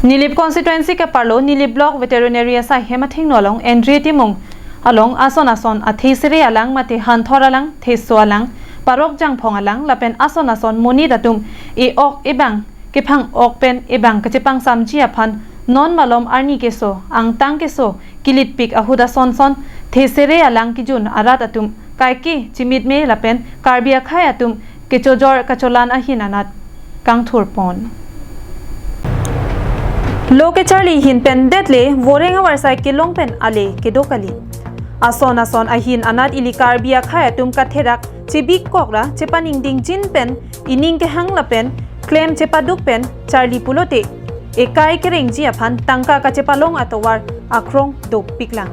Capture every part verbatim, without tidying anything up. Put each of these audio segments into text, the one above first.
Nilip constituency keparlo Nilip Block Veterinary asai hem athengno along Andrew Timung along ason ason athesere alang mate hanthor alang, theso alang, parok jangphong alang lapen ason ason monit atum e-ok ebang kephang-ok pen ebang kachepangsamji aphan non malom arni keso, angtang keso, kilitpik ahut ason son thesere alang kejun arat atum kaike chimitme lapen Karbi akhei atum kechojor kacholan ahin anat kangthurpon. Lo kecharli ahin pen det le voreng avarsai kelong pen ale kedo kali. Ason ason ahin anat ili Karbi akhei atum katherak chebikok ra chepaningdingjin pen ining kehang lapen klem chepaduk pen charli pulote ekai kerengji aphan tangka kachepalong atovar akrong dopiklang.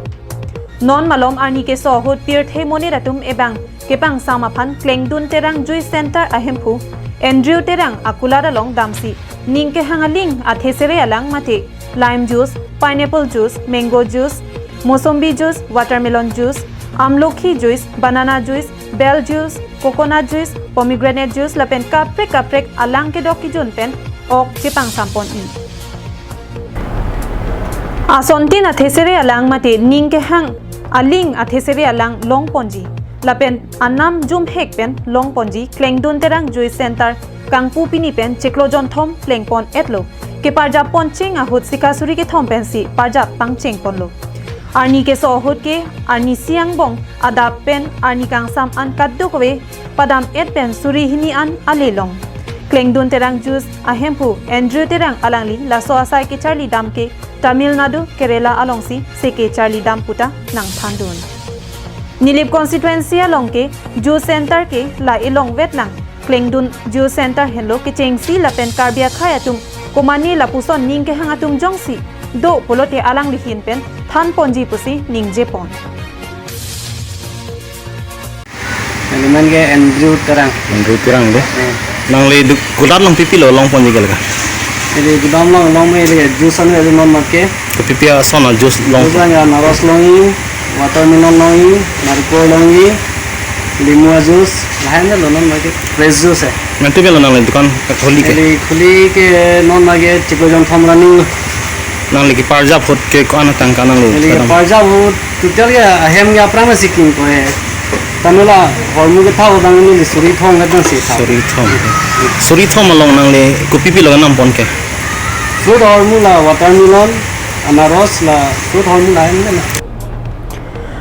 Non malom arni keso ahut pirthe monit atum ebang kepangsam aphan Klengdun Terang Juice Center ahemphu Andrew Terang akulat along damsi ning kehang aling athesere alang mate lime juice, pineapple juice, mango juice, mosombi juice, watermelon juice, amlokhi juice, banana juice, bel juice, coconut juice, pomegranate juice lapen kaprek kaprek alang kedok kejun pen ok chepangsampon-i. Asontin athesere alang mate ning kehang aling athesere alang longponji lapen anam jumhek pen longponji Klengdun Terang Juice Center kangpu pini pen chiklo jonthom plengpon-etlo. Keparjap poncheng ahut sikha suri kethom pensi parjap pangchengponlo. Arni keso ahut ke arni isi angbong adap pen arni kangsam an kadokave padam-et pen suri hini an ale long. Klengdun Terang Juice ahemphu Andrew Terang alangli laso asai kecharli dam ke Tamil Nadu, Kerala alongsi seke charli dam puta nangthandun. Nilip constituency along ke juice center ke la elongvet nang. Klengdun Juice Center henlo kechengsi lapen Karbi akhei atum komane lapuson ning kehang atum jongsi do pulote alangli ahin pen thanponji pusi ningjepon. Neli men ke Andrew Terang. Andrew Terang de. Eh. Nangli du-, gudat along pipilo longponji ke leka? Neli gudat along longme le juice an le non mat ke. Ke pipi ason a juice long? Juice an ya anaros long-i, watermelon long-i, narikol long-i, limu a juice, lahenlo non mat ke. Fresh juice eh. Mantu pilo nangli dukan khuli ke? Neli khuli ke non mat ke chiklo jonthom running. Nangli keparjap ahut ke ko-an atangka nangli? Neli keparjap ahut total ya ahem ya aphrang si kingko eh. Tamula hormu ketha ahut nangli suri thom ketang si tha. Suri thom. Suri thom along nangli kopi pilo nampon ke? Fruit hormu la watermelon, anaros la fruit hormu la en na.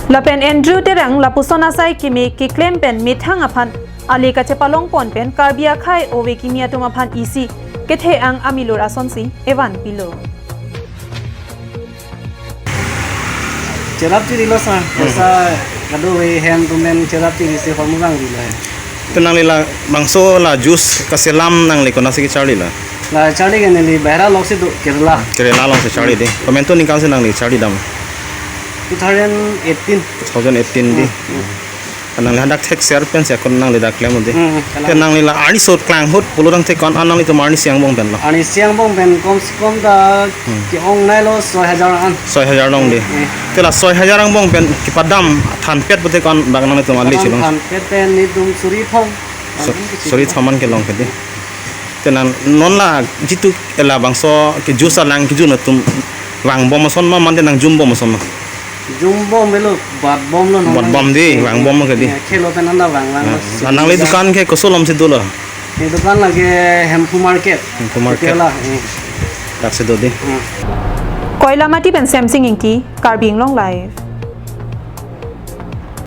Lapen Andrew Terang lapuson asai keme keklem pen methang aphan ale kachepalongpon pen Karbi akhei ove kimi atum aphan isi kethe-ang amilur asonsi evanpilo. Cherap chiri lo sa, hmm, esa kadokave ahem atum pen cherap chiri si hormu vangrilo eh. Te nangli labangso la juice kaselam nangli konatsi kecharli la? La charli ke neli bahera alongsi do, Kerala. Kerala alongsi charli de. Komantu aningkan si nangli charli dam? Two thousand eighteen. Two thousand eighteen de. Hmm, hmm. Nangli hadak thekser pensi akun nangli dak klem de. Hmm, kalang. Te nangli la arni sot klang ahut pulo tangte ko-an nanglitum arni isi angbong pen lo? Arni isi angbong pen kom se kom ta, hmm, ke-ong nai lo soi hajar an. Soi hajar long de. Eh. Te la soi hajar angbong pen kepadam thanpet pute ko-an bak nanglitum ale, padam chilong? Thanpet pen netum suri thom. Su-, suri thom an kelong ke de. Te nang non la jitu labangso ke juice alang kejun atum vangbom ason ma mate nangjumbom ason ma? Jumbom velo, batbomlo non. Batbom de, vangbom ke de. Ya, khelo pen anda vang vang. Ah, mas. Nangli dukan ke koson alongsi dolo? Ye dukan la ke Hemphu Market. Hemphu Market. Hotel la, eh. Daksi do de. Hmm. Koilamati pen Semsing Ingti, Karbi Anglong Live.